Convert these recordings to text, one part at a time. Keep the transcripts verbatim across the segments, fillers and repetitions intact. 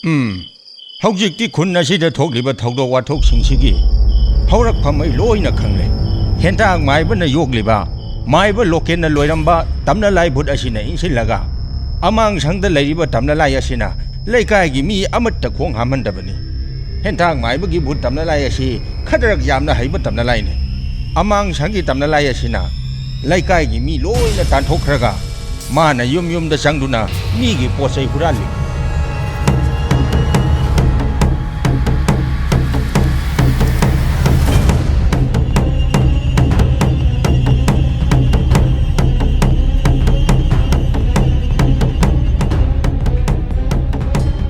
ꯎꯝ, ꯍꯧꯖꯤꯛꯇꯤ ꯈꯨꯟ ꯑꯁꯤꯗ ꯊꯣꯛꯂꯤꯕ ꯊꯧꯗꯣꯛ ꯋꯥꯊꯣꯛꯁꯤꯡꯁꯤꯒꯤ ꯍꯧꯔꯛꯐꯝ ꯑꯩ ꯂꯣꯏꯅ ꯈꯪꯂꯦ꯫ ꯍꯦꯟꯇꯥꯛ ꯃꯥꯏꯕꯅ ꯌꯣꯛꯂꯤꯕ, ꯃꯥꯏꯕ ꯂꯣꯀꯦꯟꯅ ꯂꯣꯏꯔꯝꯕ ꯇꯝꯅ ꯂꯥꯏ ꯚꯨꯠ ꯑꯁꯤꯅ ꯏꯟꯁꯤꯜꯂꯒ, ꯑꯃꯥꯡꯁꯪꯗ ꯂꯩꯔꯤꯕ ꯇꯝꯅ ꯂꯥꯏ ꯑꯁꯤꯅ ꯂꯩꯀꯥꯏꯒꯤ ꯃꯤ ꯑꯃꯠꯇ ꯈꯣꯡ ꯍꯥꯝꯍꯟꯗꯕꯅꯤ꯫ ꯍꯦꯟꯇꯥꯛ ꯃꯥꯏꯕꯒꯤ ꯚꯨꯠ ꯇꯝꯅ ꯂꯥꯏ ꯑꯁꯤ ꯈꯗ꯭ꯔꯛ ꯌꯥꯝꯅ ꯍꯩꯕ ꯇꯝꯅ ꯂꯥꯏꯅꯤ꯫ ꯑꯃꯥꯡꯁꯪꯒꯤ ꯇꯝꯅ ꯂꯥꯏ ꯑꯁꯤꯅ ꯂꯩꯀꯥꯏꯒꯤ ꯃꯤ ꯂꯣꯏꯅ ꯇꯥꯟꯊꯣꯛꯈ꯭ꯔꯒ, ꯃꯥꯅ ꯌꯨꯝ ꯌꯨꯝꯗ ꯆꯪꯗꯨꯅ ꯃꯤꯒꯤ ꯄꯣꯠ ꯆꯩ ꯍꯨꯔꯥꯜꯂꯤ꯫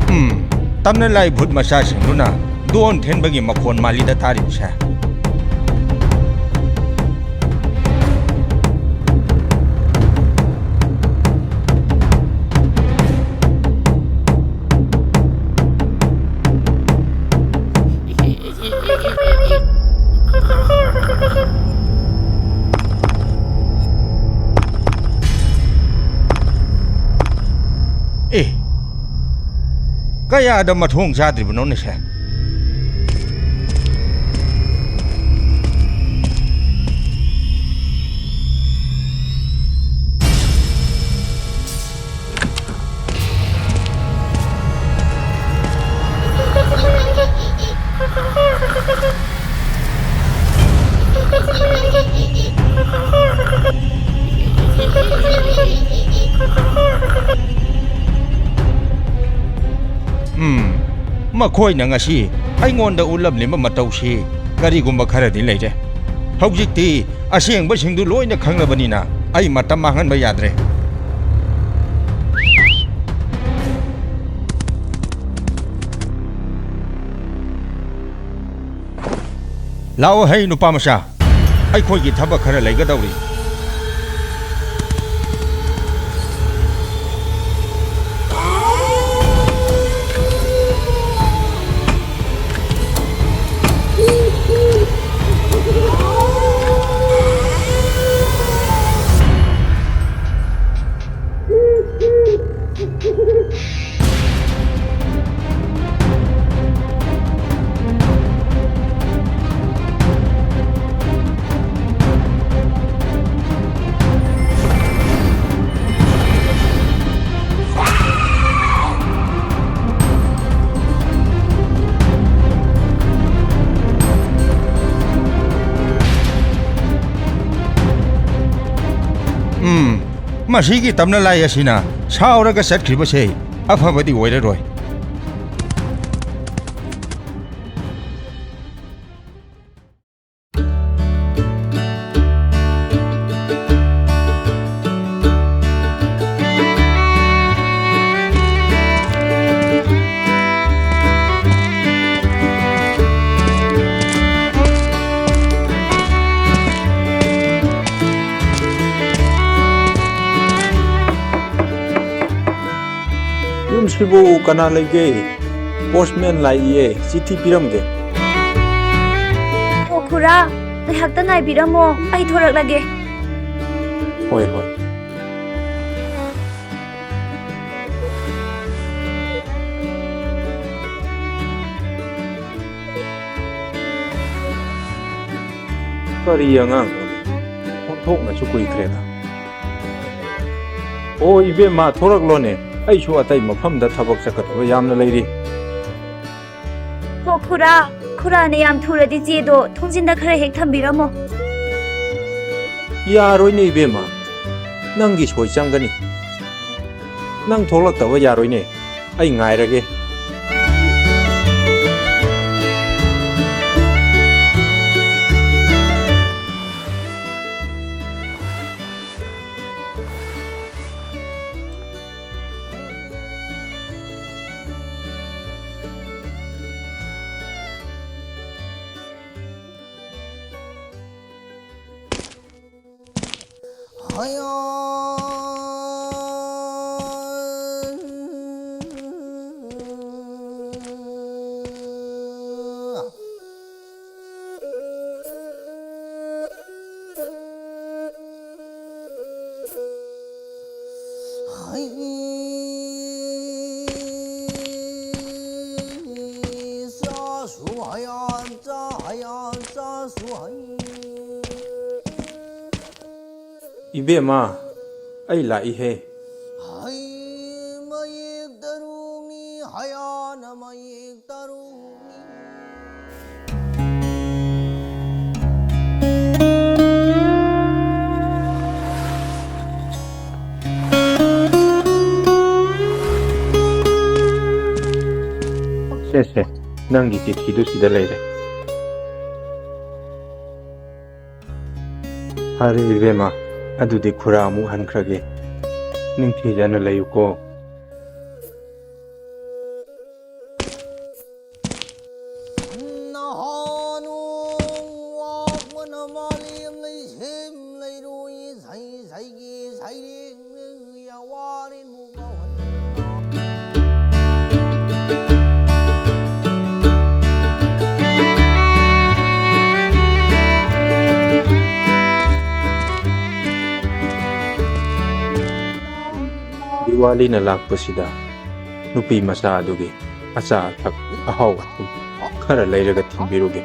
ꯎꯝ, ꯇꯝꯅ ꯂꯥꯏ ꯚꯨꯠ ꯃꯆꯥꯁꯤꯡꯗꯨꯅ ꯗꯣꯟ ꯊꯦꯟꯕꯒꯤ ꯃꯈꯣꯟ ꯃꯥꯜꯂꯤꯗ ꯇꯥꯔꯤꯕꯁꯦ꯫ ꯑꯦ, ꯀꯌꯥꯗ ꯃꯊꯣꯡ ꯆꯥꯗ꯭ꯔꯤꯕꯅꯣꯅꯦ ꯁꯦ? ꯎꯝ, ꯃꯈꯣꯏꯅ ꯉꯁꯤ ꯑꯩꯉꯣꯟꯗ ꯎꯠꯂꯝꯂꯤꯕ ꯃꯇꯧꯁꯤ ꯀꯔꯤꯒꯨꯝꯕ ꯈꯔꯗꯤ ꯂꯩꯔꯦ꯫ ꯍꯧꯖꯤꯛꯇꯤ ꯑꯁꯦꯡꯕꯁꯤꯡꯗꯨ ꯂꯣꯏꯅ ꯈꯪꯂꯕꯅꯤꯅ ꯑꯩ ꯃꯇꯝ ꯃꯥꯡꯍꯟꯕ ꯌꯥꯗ꯭ꯔꯦ꯫ ꯂꯥꯛꯑꯣ ꯍꯩ ꯅꯨꯄꯥ ꯃꯆꯥ, ꯑꯩꯈꯣꯏꯒꯤ ꯊꯕꯛ ꯈꯔ ꯂꯩꯒꯗꯧꯔꯤ꯫ ꯎꯝ, ꯃꯁꯤꯒꯤ ꯇꯝꯅ ꯂꯥꯏ ꯑꯁꯤꯅ ꯁꯥꯎꯔꯒ ꯆꯠꯈ꯭ꯔꯤꯕꯁꯦ ꯑꯐꯕꯗꯤ ꯑꯣꯏꯔꯔꯣꯏ꯫ ꯌꯨꯝꯁꯤꯕꯨ ꯀꯅꯥ ꯂꯩꯒꯦ? ꯄꯣꯁꯃꯦꯟ ꯂꯥꯛꯏꯌꯦ, ꯆꯤꯊꯤ ꯄꯤꯔꯝꯒꯦ꯫ ꯑꯣ ꯈꯨꯔꯥ, ꯉꯥꯏꯍꯥꯛꯇ ꯉꯥꯏꯕꯤꯔꯝꯃꯣ, ꯑꯩ ꯊꯣꯔꯛꯂꯒꯦ꯫ ꯍꯣꯏ, ꯍꯣꯏ꯫ ꯀꯔꯤ ꯑꯉꯥꯡꯅꯣꯅꯦ? ꯑꯣꯟꯊꯣꯛꯅꯁꯨ ꯀꯨꯏꯈ꯭ꯔꯦꯗ꯫ ꯑꯣ, ꯏꯕꯦꯝꯃ, ꯊꯣꯔꯛꯂꯣꯅꯦ꯫ ꯑꯩꯁꯨ ꯑꯇꯩ ꯃꯐꯝꯗ ꯊꯕꯛ ꯆꯠꯀꯗꯕ ꯌꯥꯝꯅ ꯂꯩꯔꯤ꯫ ꯍꯣ, ꯈꯨꯔꯥ, ꯈꯨꯔꯥꯅ ꯌꯥꯝ ꯊꯨꯔꯗꯤ ꯆꯦꯗꯣ ꯊꯣꯡꯖꯤꯟꯗ ꯈꯔ ꯍꯦꯛ ꯊꯝꯕꯤꯔꯝꯃꯣ꯫ ꯌꯥꯔꯣꯏꯅꯦ, ꯏꯕꯦꯝꯃ꯫ ꯅꯪꯒꯤ ꯁꯣꯏ ꯆꯪꯒꯅꯤ꯫ ꯅꯪ ꯊꯣꯛꯂꯛꯇꯕ ꯌꯥꯔꯣꯏꯅꯦ꯫ ꯑꯩ ꯉꯥꯏꯔꯒꯦ꯫ ꯏꯕꯦꯝꯃ, ꯑꯩ ꯂꯥꯛꯏꯍꯦ꯫ ꯍꯩ ꯃꯌꯦꯛ ꯇꯔꯨꯛꯅꯤ, ꯍꯌꯥꯅ ꯃꯌꯦꯛ ꯇꯔꯨꯛꯅꯤ꯫ ꯁꯦ, ꯁꯦ, ꯅꯪꯒꯤ ꯆꯤꯊꯤꯗꯨ ꯁꯤꯗ ꯂꯩꯔꯦ꯫ ꯐꯔꯦ ꯏꯕꯦꯝꯃ, ꯑꯗꯨꯗꯤ ꯈꯨꯔꯥ ꯑꯃꯨꯛ ꯍꯟꯈ꯭ꯔꯒꯦ꯫ ꯅꯤꯡꯊꯤꯖꯅ ꯂꯩꯌꯨꯀꯣ꯫ ꯅꯍꯥꯟ ꯋꯥꯛꯄꯅ ꯃꯥꯂꯦꯝ ꯂꯩꯁꯦꯝ ꯂꯩꯔꯣꯏ ꯁꯩ ꯁꯩꯒꯤ ꯁꯩꯔꯦꯡ ꯌꯥꯋꯥꯔꯦꯟ ꯃꯨꯛ ꯉꯥꯎꯍꯟ ꯗꯤꯋꯥꯂꯤꯅ ꯂꯥꯛꯄꯁꯤꯗ ꯅꯨꯄꯤ ꯃꯆꯥ ꯑꯗꯨꯒꯤ ꯑꯆꯥ ꯑꯊꯛ, ꯑꯍꯥꯎ ꯑꯊꯨꯝ ꯈꯔ ꯂꯩꯔꯒ ꯊꯤꯟꯕꯤꯔꯨꯒꯦ꯫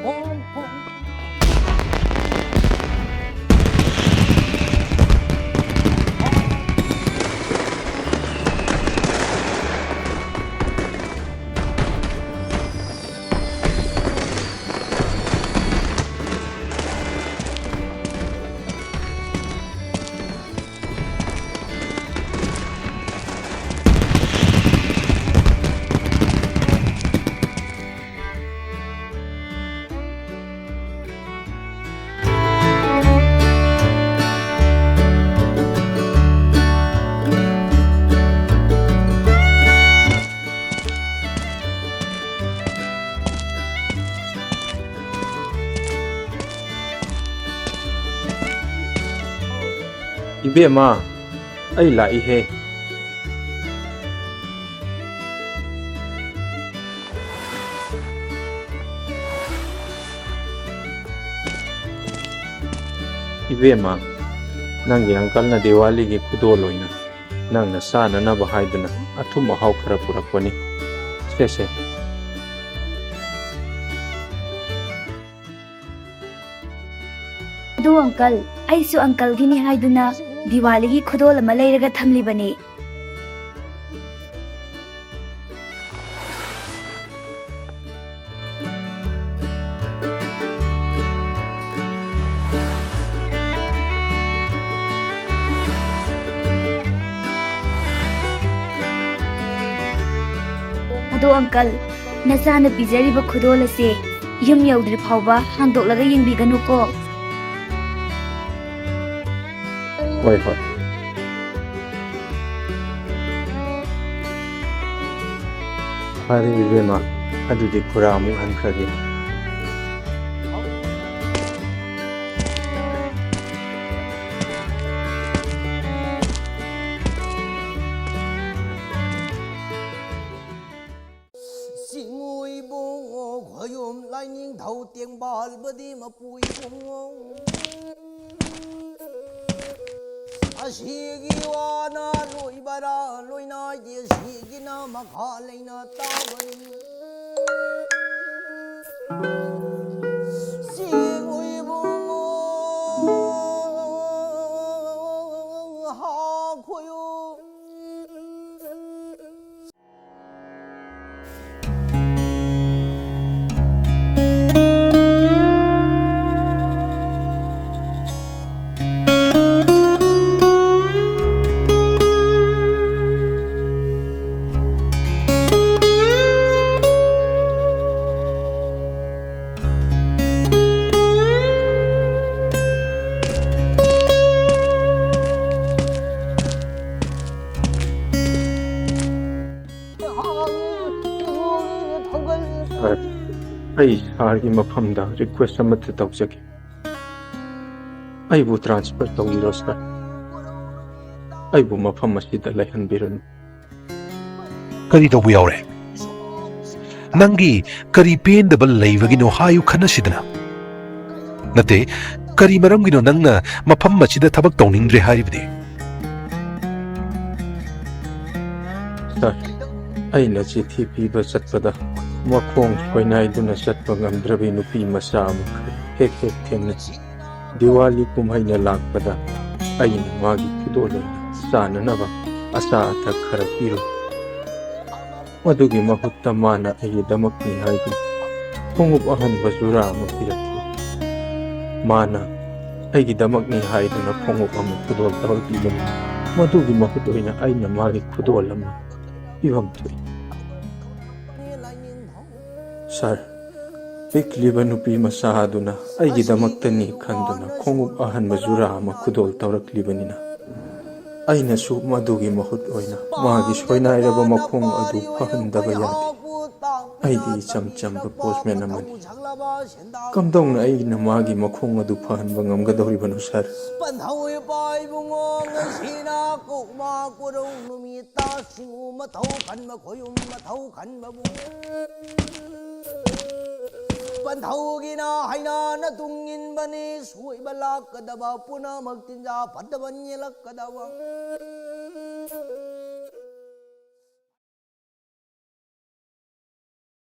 ꯏꯕꯦꯝꯃ, ꯑꯩ ꯂꯥꯛꯏꯍꯦ꯫ ꯏꯕꯦꯝꯃ, ꯅꯪꯒꯤ ꯑꯪꯀꯜꯅ ꯗꯤꯋꯥꯂꯤꯒꯤ ꯈꯨꯗꯣꯜ ꯑꯣꯏꯅ ꯅꯪꯅ ꯆꯥꯅꯅꯕ ꯍꯥꯏꯗꯨꯅ ꯑꯊꯨꯝ ꯑꯍꯥꯎ ꯈꯔ ꯄꯨꯔꯛꯄꯅꯤ꯫ ꯁꯦ, ꯁꯦ꯫ ꯑꯗꯣ ꯑꯪꯀꯜ, ꯑꯩꯁꯨ ꯑꯪꯀꯜꯒꯤꯅꯤ ꯍꯥꯏꯗꯨꯅ ꯗꯤꯋꯥꯂꯤꯒꯤ ꯈꯨꯗꯣꯜ ꯑꯃ ꯂꯩꯔꯒ ꯊꯝꯂꯤꯕꯅꯦ꯫ ꯑꯗꯣ ꯑꯪꯀꯜ, ꯅꯆꯥꯅ ꯄꯤꯖꯔꯤꯕ ꯈꯨꯗꯣꯜ ꯑꯁꯦ ꯌꯨꯝ ꯌꯧꯗ꯭ꯔꯤ ꯐꯥꯎꯕ ꯍꯥꯡꯗꯣꯛꯂꯒ ꯌꯦꯡꯕꯤꯒꯅꯨꯀꯣ꯫ ꯍꯣꯏ, ꯍꯣꯏ꯫ ꯐꯔꯦ ꯏꯕꯦꯝꯃ, ꯑꯗꯨꯗꯤ ꯈꯨꯔꯥ ꯑꯃꯨꯛ ꯍꯟꯈ꯭ꯔꯒꯦ꯫ ꯆꯤꯡꯉꯨ ꯏꯕꯨꯡꯉꯣ, ꯈꯣꯌꯨꯝ ꯂꯥꯏꯅꯤꯡꯊꯧ ꯇꯦꯡꯕꯥꯜꯕꯗꯤ ꯃꯄꯨ ꯏꯕꯨꯡꯉꯣ꯫ ꯑꯁꯤꯒꯤ ꯋꯥꯅ ꯂꯣꯏꯕꯔꯥ ꯂꯣꯏꯅꯥꯏꯗꯦ, ꯁꯤꯒꯤꯅ ꯃꯈꯥ ꯂꯩꯅ ꯇꯥꯕꯅꯤ꯫ ꯆꯤꯡꯉꯨ ꯏꯕꯨꯡꯉꯣ, ꯍꯥ ꯈꯣꯌꯨꯝ꯫ ꯁꯥꯔ, ꯑꯩ ꯁꯥꯔꯒꯤ ꯃꯐꯝꯗ ꯔꯤꯀ꯭ꯋꯦꯁ ꯑꯃꯠꯇ ꯇꯧꯖꯒꯦ꯫ ꯑꯩꯕꯨ ꯇ꯭ꯔꯥꯟꯁꯐꯔ ꯇꯧꯕꯤꯔꯣ, ꯁꯥꯔ꯫ ꯑꯩꯕꯨ ꯃꯐꯝ ꯑꯁꯤꯗ ꯂꯩꯍꯟꯕꯤꯔꯅꯨ꯫ ꯀꯔꯤ ꯇꯧꯕ ꯌꯥꯎꯔꯦ? ꯅꯪꯒꯤ ꯀꯔꯤ ꯄꯦꯟꯗꯕ ꯂꯩꯕꯒꯤꯅꯣ ꯍꯥꯏꯌꯨ ꯈꯟꯅꯁꯤꯗꯅ꯫ ꯅꯠꯇꯦ, ꯀꯔꯤ ꯃꯔꯝꯒꯤꯅꯣ ꯅꯪꯅ ꯃꯐꯝ ꯑꯁꯤꯗ ꯊꯕꯛ ꯇꯧꯅꯤꯡꯗ꯭ꯔꯦ ꯍꯥꯏꯔꯤꯕꯗꯤ? ꯁꯥꯔ, ꯑꯩꯅ ꯆꯤꯊꯤ ꯄꯤꯕ ꯆꯠꯄꯗ ꯃꯈꯣꯡ ꯁꯣꯏꯅꯥꯏꯗꯨꯅ ꯆꯠꯄ ꯉꯝꯗ꯭ꯔꯕꯤ ꯅꯨꯄꯤ ꯃꯆꯥ ꯑꯃ ꯍꯦꯛ ꯍꯦꯛ ꯊꯦꯡꯅꯩ꯫ ꯗꯤꯋꯥꯂꯤ ꯀꯨꯝꯍꯩꯅ ꯂꯥꯛꯄꯗ ꯑꯩꯅ ꯃꯥꯒꯤ ꯈꯨꯗꯣꯜ ꯑꯣꯏꯅ ꯆꯥꯅꯅꯕ ꯑꯆꯥ ꯑꯊꯛ ꯈꯔ ꯄꯤꯔꯨꯏ꯫ ꯃꯗꯨꯒꯤ ꯃꯍꯨꯠꯇ ꯃꯥꯅ ꯑꯩꯒꯤꯗꯃꯛꯅꯤ ꯍꯥꯏꯗꯨꯅ ꯈꯣꯡꯎꯞ ꯑꯍꯟꯕ ꯖꯨꯔꯥ ꯑꯃ ꯄꯤꯔꯛꯈꯤ꯫ ꯃꯥꯅ ꯑꯩꯒꯤꯗꯃꯛꯅꯤ ꯍꯥꯏꯗꯨꯅ ꯈꯣꯡꯎꯞ ꯑꯃ ꯈꯨꯗꯣꯜ ꯇꯧꯔꯛꯂꯤꯕꯅꯤ꯫ ꯃꯗꯨꯒꯤ ꯃꯍꯨꯠ ꯑꯣꯏꯅ ꯑꯩꯅ ꯃꯥꯒꯤ ꯈꯨꯗꯣꯜ ꯑꯃ ꯄꯤꯐꯝ ꯊꯣꯛꯏ꯫ ꯁꯥꯔ, ꯄꯤꯛꯂꯤꯕ ꯅꯨꯄꯤ ꯃꯆꯥ ꯑꯗꯨꯅ ꯑꯩꯒꯤꯗꯃꯛꯇꯅꯤ ꯈꯟꯗꯨꯅ ꯈꯣꯡꯎꯞ ꯑꯍꯟꯕ ꯖꯨꯔꯥ ꯑꯃ ꯈꯨꯗꯣꯜ ꯇꯧꯔꯛꯂꯤꯕꯅꯤꯅ, ꯑꯩꯅꯁꯨ ꯃꯗꯨꯒꯤ ꯃꯍꯨꯠ ꯑꯣꯏꯅ ꯃꯥꯒꯤ ꯁꯣꯏꯅꯥꯏꯔꯕ ꯃꯈꯣꯡ ꯑꯗꯨ ꯐꯍꯟꯗꯕ ꯌꯥꯗꯦ꯫ ꯑꯩꯗꯤ ꯏꯆꯝ ꯆꯝꯕ ꯄꯣꯁꯃꯦꯟ ꯑꯃꯅꯤ꯫ ꯀꯝꯗꯧꯅ ꯑꯩꯅ ꯃꯥꯒꯤ ꯃꯈꯣꯡ ꯑꯗꯨ ꯐꯍꯟꯕ ꯉꯝꯒꯗꯧꯔꯤꯕꯅꯣ, ꯁꯥꯔ? ꯄꯟꯊꯧ ꯏꯄꯥ ꯏꯕꯨꯡꯉꯣ, ꯉꯁꯤꯅ ꯀꯨꯛꯃꯥ ꯀꯨꯔꯧ ꯅꯨꯃꯤꯠꯇ ꯁꯤꯡꯎ ꯃꯊꯧ ꯈꯟꯕ ꯈꯣꯌꯨꯝ ꯃꯊꯧ ꯈꯟꯕꯕꯨ ꯄꯟꯊꯧꯒꯤꯅ ꯍꯩꯅꯥꯅ ꯇꯨꯡ ꯏꯟꯕꯅꯤ꯫ ꯁꯣꯏꯕ ꯂꯥꯛꯀꯗꯕ ꯄꯨꯝꯅꯃꯛ ꯆꯤꯟꯖꯥ ꯐꯠꯇꯕ ꯌꯦꯜꯂꯛꯀꯗꯕ꯫